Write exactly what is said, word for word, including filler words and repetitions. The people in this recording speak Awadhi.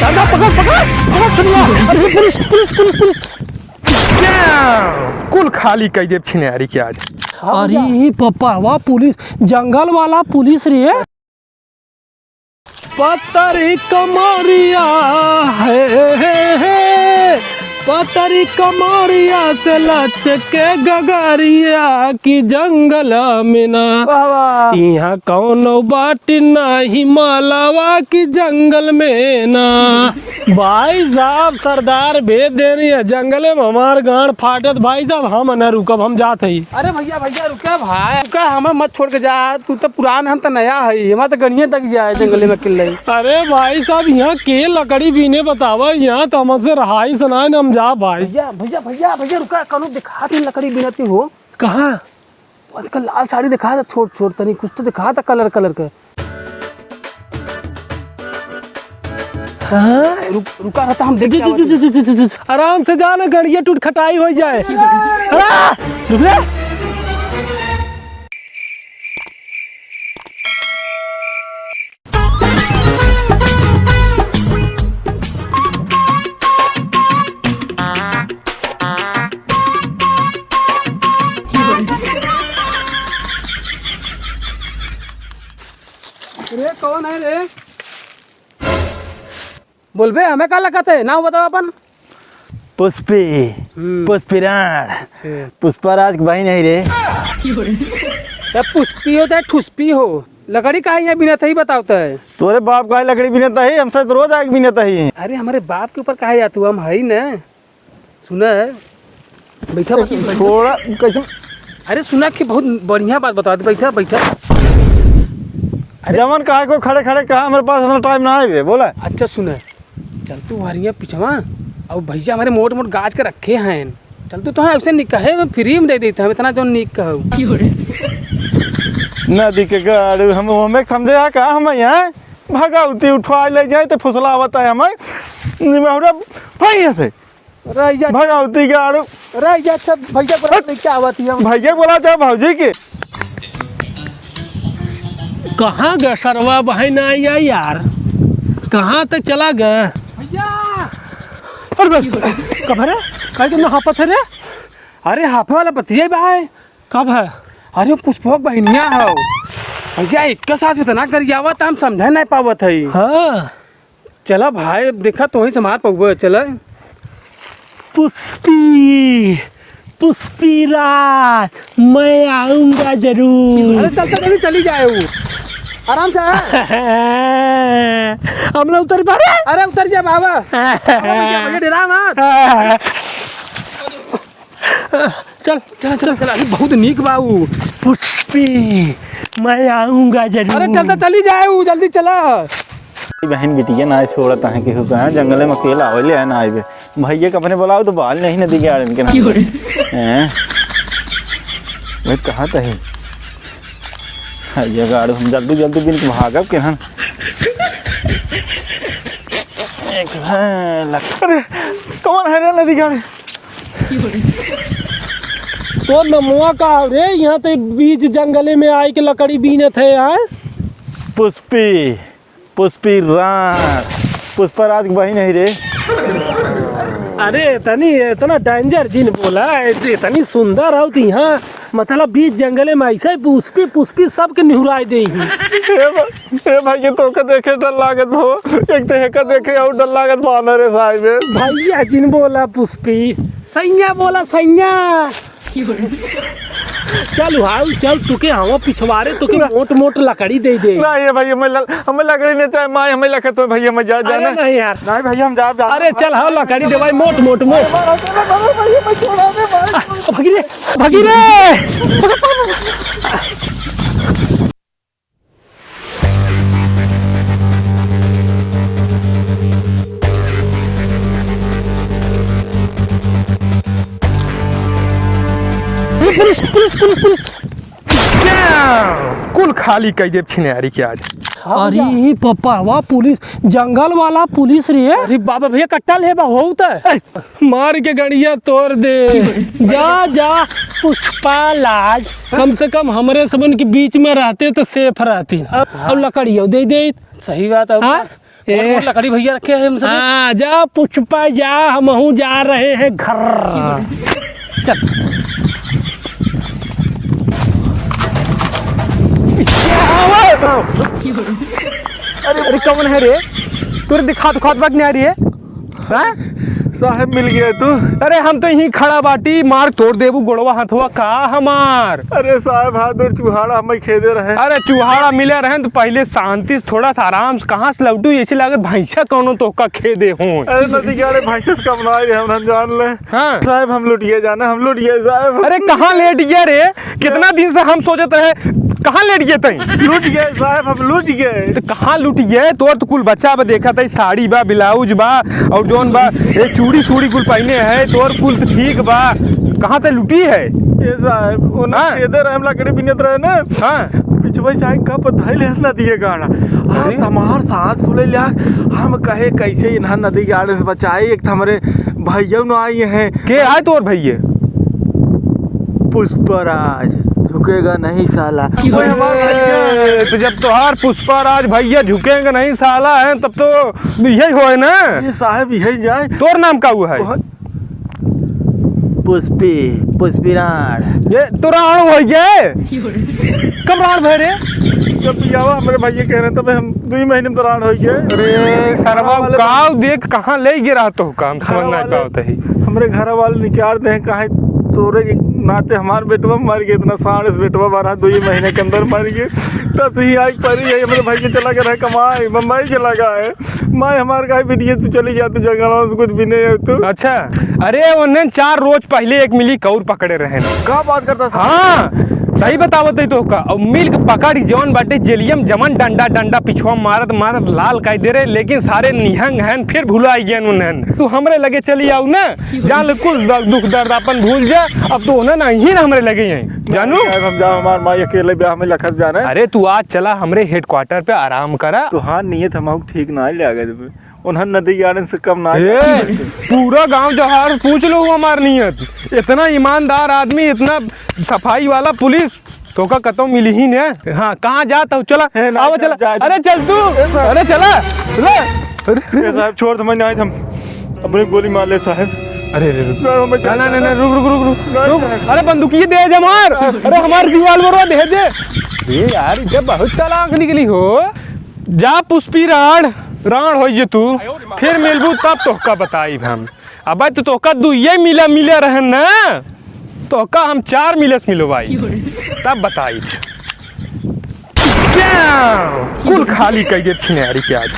दादा, पकड़, पकड़, पकड़, सुनिया। अरे, पुलिस, पुलिस, पुलिस, पुलिस। क्या? कुल खाली कइ देब छिनारी के आज। अरे, पप्पा, वाह, पुलिस, जंगल वाला पुलिस रे। पतरी कमरिया है, है, है, पतरी कमरिया से लचके गगरिया की जंगल में ना। वाह, वाह। इहाँ कौनो बाट नाही मालावा की जंगल में ना। भाई साहब, सरदार भेज देनी है जंगले में, हमार गांड फाटत। भाई साहब, हम न रुकब, हम जात हई। अरे भैया, भैया, रुका भाई, रुका, हमें मत छोड़ के जा। तू तो पुरान, हम तो नया हई, हमार तो गणिये तक जाए जंगले में अकेले। अरे भाई साहब, यहाँ के लकड़ी बीने बतावा, यहाँ तो हमसे रहाई सनाए न, हम जा भाई। भैया, भैया, भैया, भैया, रुका, कौनो दिखात नहीं लकड़ी बीनती हो। कहाँ? आजकल लाल साड़ी दिखात है, छोट छोट तनी, कुछ तो दिखात है कलर कलर के। हाँ? रुक, रुका रहता, हम देख के आवत हई। आराम से जा ना, गड़िया टूट खटाई हो जाए। हाँ? रुक रे। रे, कौन है रे? बोलबे, हमें का लगत है? नाम बताओ अपन। पुष्पी। हम्म। पुष्पीराज। अच्छा। पुष्पराज के बहिन है रे। या पुष्पी हो चाहे ठुसपी हो, लकड़ी काहे यहाँ बिनत ही बतावत है? तोरे बाप काहे लकड़ी बिनत ही? हमसे तो रोज आके बिनत ही। अरे, हमारे बाप के ऊपर काहे जात हू? हम हई न। सुना है, बैठा, बैठा, बैठा। थोड़ा कैसे? अरे सुना कि बहुत बढ़िया बात बता दे, बैठा, बैठा। अरे जवन कहा को खड़े खड़े कहा, हमारे पास इतना टाइम ना आए बे, बोला। अच्छा सुना, चल तू हरिया पिछवा, और भैया हमारे मोट मोट गाज के रखे हैं, चल तू तो ऐसे नहीं कहे, मैं फ्री में दे देते हम, इतना जो निक कहू। नदी के गाड़ू, हम हमें समझे है का, हम यहाँ भगौती उठवा ले जाए तो फुसलावत है हमें, निमहुरा भैया से। रह जा। भगौती के आड़ू। रह जा, अच्छा, भैया बोला, हट। लेके आवत ही हम। भैया बोला था भौजी के। कहाँ ग सरवा बहिन आया यार? कहाँ तक चला ग? भैया! अरे बे, कब है रे? काहे के ना हाफत है रे? अरे हाफे वाला बतिया बा है। कब है? अरे पुष्पक बहिनिया हो। भैया, इतका साथ इतना गरियावत, हम समझे नहीं पावत है। हाँ। चला भाई, अब देखा, तोही से मार पउबे, चला। पुष्पी, पुष्पी राज, मैं आऊंगा जरूर। अरे चलते नहीं, चली जाए वो। आराम से आ। हम लोग उतर पा रहे। अरे उतर जा बाबा। अरे भैया, भैया, डरा मत। चल, चल, चल, चल। अरे, बहुत नीक बा उ। पुष्पी, मैं आऊंगा जरूर। अरे, चल तो चली जाए उ, जल्दी चला। बहन बिटिया ना छोड़त है केहू का, जंगले में अकेला आवे ले ना आवे। भैया के अपने बुलाओ तो बाल नहीं नदी के आड़न के ना। क्यों रे? हैं? भाई, कहाँ तही? हाँ, ये गाड़ हम जल्दी, जल्दी बिन के भागब के हन। एक है लक-, अरे, कौन है रे नदी के आड़े? तो नमवा का हो रे, यहाँ ते बीच जंगले में आए के लकड़ी बीनत है, हाँ? पुष्पी, पुष्पी राज, पुष्पराज के बहिन है रे। अरे, इतनी, इतना danger जिन बोला, इतनी सुंदर हो तो यहाँ, मतलब, बीच जंगले में ऐसे पुष्पी, पुष्पी सबके निहुराए दे ही। ए भा-, ए भाई, ये तोका देखे डर लागत भो, एक तो हेका देखे और डर लागत बानर है साहब। भैया जिन बोला पुष्पी। सैया बोला, सैया। चल हाउ, चल, तुके हवा पिछवारे, तुके मोट मोट लकड़ी दे दे। ना, ये भाई, हमें ल-, हमें लकड़ी नहीं चाहे, माय हमें लखे तो भैया, मैं जा, अरे जाना। नहीं यार। नहीं भैया, हम जा, जा। अरे चल, हाँ, लकड़ी दे भाई, मोट मोट मोट। अरे भाई, मैं छोड़ा दे भाई। आ, भगी रे, भगी रे। पुलिस, पुलिस, पुलिस, पुलिस। कुल खाली कइ देब छिनारी के आज। अरे पप्पा, वाह पुलिस, जंगल वाला पुलिस रे। अरे बाबा भैया, कट्टा ले बा, हो त। ए, मार के गड़िया तोड़ दे। जा, जा, पुष्पा लाज। कम से कम हमरे सबन के बीच में रहते तो safe रहती। अब और लकड़ियों दे दे। सही बात है। हाँ? ए। और, और लकड़ी भैया रखे हैं हम सब। हाँ, जा पुष्पा जा, हमहू जा रहे हैं घर। चल। अरे, अरे, कौन है रे? तोरे दिखात उखात बा कि नहीं आ रही है? हाँ? साहेब, मिल गया तू। अरे, हम तो यहीं खड़ा बाटी, मार तोड़ देबू गोड़वा हथवा का हमार। अरे साहेब, हाथ और चुहाड़ा हमें खेदे रहे। अरे, चुहाड़ा मिले रहे तो पहले शांति से, थोड़ा सा आराम से, कहाँ से लौटू, ऐसे लागत भैंसा कौनो तोहका खेदे हो। अरे नदी किनारे भैंसा से कम ना आए रे, हम ना जान ले। हाँ। साहेब, हम लुट गए जाना, हम लुट गए साहेब। अरे, कहाँ लेट गया रे? कितना दिन से हम सोचत रहे, कहाँ लेट गए तई? लुट गए साहेब, हम लुट गए। तो कहाँ लुट गए? तोर तो कुल बच्चा बा, देखत है, साड़ी बा, ब्लाउज बा, और जौन बा, ये चूड़ी सूड़ी कुल पहने है, तोर कुल तो ठीक बा, कहाँ से लुटी है? ए साहेब, उन्हें हाँ। खेदे रहे, हम लकड़ी बीनत रहे ना। हाँ। पिछुआ से आए, कब धइल है ना दिए गाड़ा। आ, अरे। तमार सास बोले ल्या, हम कहे, "कैसे इन्हें नदी गाड़े से बचाए?" एक तो हमरे भैया न आई हैं। के आए तोर भैया? पुष्पराज। झुकेगा नहीं साला। ओए, हमार भैया है। ए, तो जब तोहार पुष्पराज भैया झुकेगा नहीं साला है, तब तो यही होए ना। ये साहेब, यही जाए। तोर नाम का हुआ है? तोहर पुष्पी, पुष्पी राण। ये तो राण हो गए। कब राण भय रे? जब बियावा हमरे भैया कह रहे, तब हम दुई महीने में तो राण हो गए। अरे सरवा, वाले काव देख कहाँ ले गिरा तो काम समझ ना पावत ही। हमरे घर वाले निकार दे, काहे तोरे नाते हमार बेटवा मर गए, इतना साढ़ से बेटवा बड़ा दुई महीने के अंदर मर गए। तब से ही आग पड़ी है, हमरे भाई के चला गया है कमाई, बम्बई चला गया है। माय हमार, काहे बिटिया तू चली जात जंगलवा में, कुछ भी नहीं है तू। अच्छा, अरे उन्हें चार रोज पहले एक मिली कौर पकड़े रहे। का बात करता साहब? हाँ, सही बतावत है तोहका। और मिल के पकड़ जौन बाटे जेलियम जमन डंडा डंडा पिछुआ मारत मारत लाल कर दे रहे, लेकिन सारे निहंग हैं, फिर भुलाई गए उन्हें। तू हमरे लगे चली आऊ ना, जान ले कुल द-, दुख दर्द अपन भूल जा। अब तो उन्हें नहीं ना हमरे लगे हैं, जानू? साहब, हम जाओ, हमार माई अकेले ब्याह में लखत जाना है। अरे तू आज चला हमरे हेडक्वार्टर पे आराम करा। तोहार नियत हम ठीक ना लगे। उन्हन नदी गाड़न से कम ना ए, जाते। पूरा गांव जवार पूछ लो हमार नियत। इतना ईमानदार आदमी, इतना सफाई वाला पुलिस, तोका कतौ मिली ही ने। हाँ, कहाँ जात हो? चला, ए, ना, आवा, जा, चला। जा, जा। अरे चल तू, ए, सर। अरे चला, ले। अरे, ए, साहब, छोड़, समझ ना आए, हम अपनी गोली मार ले, साहब। अरे, अरे, रुक। ना, ना, ना, ना, रुक, रुक, रुक, रुक, ना, रुक। साहब। अरे, बंदूकी दे दे हमार। अरे, हमार दीवाल बरो दे दे। ये यार, ये बहुत चालाक निकली हो। जा पुष्पी राण, राण होइ जे तू, फिर मिलबू तब तोहका बताइब हम। अबे तू तोहका दुइये मिला मिले रहन ना, तोहका हम चार मिले से मिलवाई, तब बताइब। क्या? कुल खाली कइ दे छिनारी के आज।